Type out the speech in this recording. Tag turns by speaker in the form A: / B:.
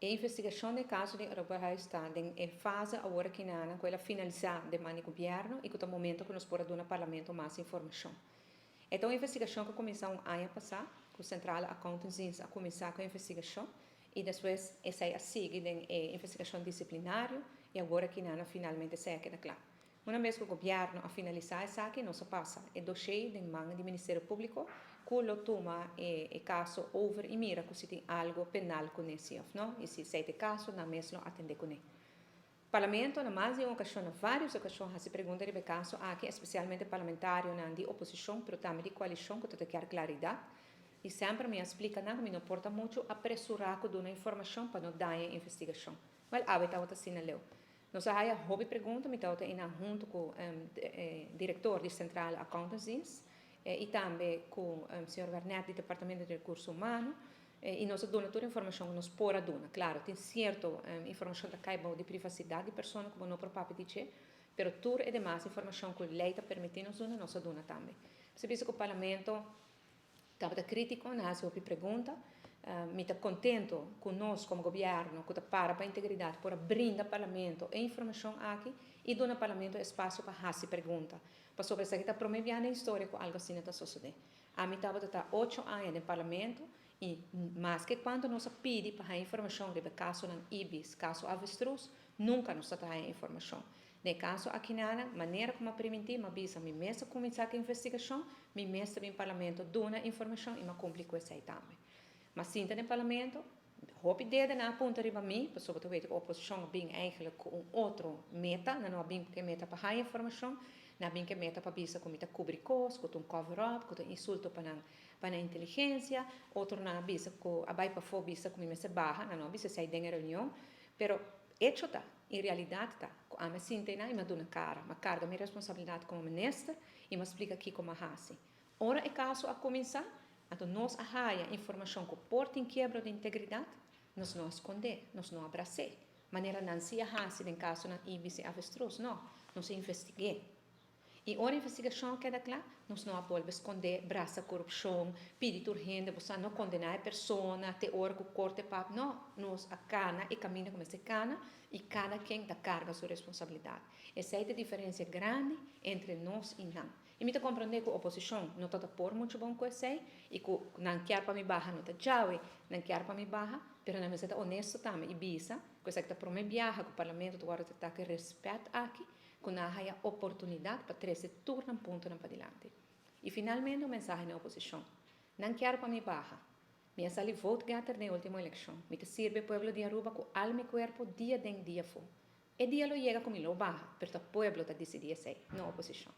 A: E investigashon di kaso di Aruba ta den fase awor aki ku el a finalisá den man di gobièrnu i ku ta momento ku nos por duna parlamento mas informashon. Anto, e investigashon ku a kuminsá un aña pasá, ku Centrale Accountantsdienst a kuminsá ku e investigashon i despues esei a sigui den investigashon disiplinario i awor aki finalmente esei a keda kla. Un bes ku gobièrnu a finalisá esaki, nos a pasa e dossier den man di Ministerio Públiko, ku lo tuma e kaso over i mira ku si tin algu penal kuné òf no, i si ta e kaso, nan mes lo atendé kuné. Parlamento, na mas di un okashon, na vários okashon, hasi pregunta riba e kaso aki, espesialmente parlamentarionan di oposishon, pero tambe di koalishon, ku ke klaridat. I semper mi a splika nan, mi no por ta muchu apresurá ku duna informashon pa no daña investigashon. Wèl, awe ta asina leu. Nos a haya hopi pregunta, mi tabata huntu ku e direktor di Centrale Accountantsdienst i tambe ku señor Wernet di Departamento di Rekurso Humano, i nos a duna tur informashon ku nos por a duna. Klaro, tin sierto informashon ku ta kai di privasidat di persona, ku no por papia di dje, pero tur e demas informashon ku lei ta permití nos duna, nos a duna tambe. Bo bisa ku parlamento tabata krítiko, nan a hasi hopi pregunta. Mi ta kontentu ku nos komo gobièrnu, ku ta para pa integridat, por brinda parlamento e informashon aki i duna parlamento espasio pa hasi pregunta. Pasobra esaki ta promé biaha den historia ku algu asina ta sosodé. Ami tabata 8 aña den parlamento i maske kuantu nos a pidi pa informashon riba kasonan Ibis, kaso Avestruz, nunka nos a haña informashon. Den kaso aki nan, manera kon a primintí, m'a bisa, mi mes a kuminsá ku investigashon, mi mes den parlamento duna informashon i m'a kumpli ku esei tambe. M'a sinta den parlamento, hopi dede nan a punta riba mi, pasobra bo weet ku oposishon bin eigenlijk ku un otro meta, nan no a bin ku meta pa haña informashon, nan a bin ku meta pa bisa ku mi ta kubri kos, ku un cover up, ku insulto pa nan inteligensia, otronan a bisa ku a bai pafó bisa ku mi mester baha, nan no a bisa esei den reunion, pero hecho ta, en realidat ta, ku ami a sinta i m'a duna kara, m'a karga mi responsabilidat komo minister i m'a splika kiko m'a hasi. Ora e kaso a kuminsá, anto nos a haya informashon ku por tin kiebro di integridat, nos no a skonde, nos no a bras'é. Manera nan sí a hasi den kasonan Ibis i Avestruz, no, nos a investig'é. I ora investigashon keda kla, nos no a bolbe skonde, brasa korupshon, pidi tur hende, bo no kondená e persona, te ora ku korte papia, no, nos a kana e kaminda ku mester kana i kada ken ta karga su responsabilidat. Esei ta e diferensia grandi entre nos i nan. I mi ta komprondé ku oposishon no ta por muchu bon ku esei i ku nan ke pa mi baha, no ta djawe, nan ke pa mi baha, pero nan mester ta honesto tambe i bisa, ku esaki ta promé biaha ku parlamento ta wòrdu tratá ku rèspèt aki, ku nan a haya oportunidat pa trese tur nan puntonan padilanti. I finalmente un mensahe na oposishon. Nan ke pa mi baha. Mi a sali vote getter den último elekshon. Mi ta sirbi pueblo di Aruba ku alma i kurpa dia den dia afó. E dia lo yega ku mi lo baha, pero ta pueblo ta disidí esei, no oposishon.